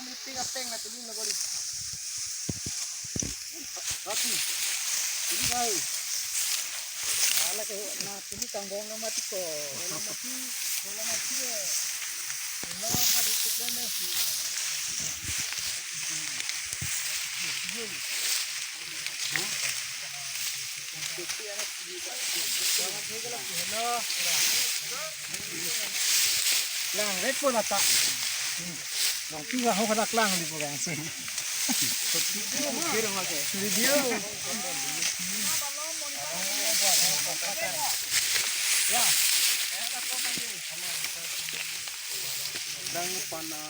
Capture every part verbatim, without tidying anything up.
Meeting ateng na tuling na goli. Rati. Ini kai. Ala ke na tuli kangbong na mati ko. Wala mati, wala mati ya. Wala mati ko na si. Lang ret po lata. Long pi ho khadak lang di po gang si. Video. Dang pana.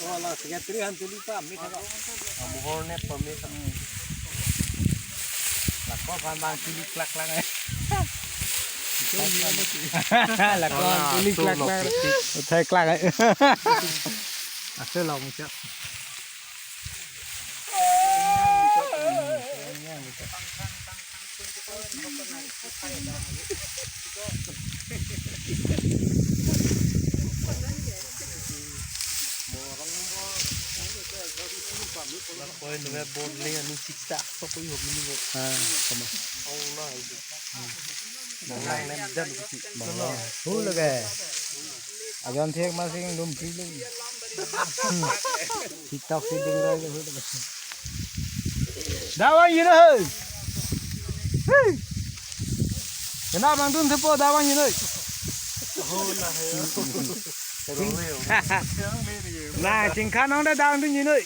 Wala, tiga three han tuli pa, mi kaka. Amuhor ne pa, mi kaka. Lako phan bang tuli klak lang eh. Lako phan tuli klak lang. Uthai klak eh. Ase lo mucha. Koi nungai bor le anu siksa so koi hobi ni bo. Ah, sama. Allah. Manglang nem jan kusi. Manglang. Hu lage. Ajon thek masing dum pri lagi. TikTok si ding rai le hu lage. Dawang yun hoi. Hei. Kena bang dun thepo dawang yun hoi. Na chingkhan nong da dawang dun yun hoi.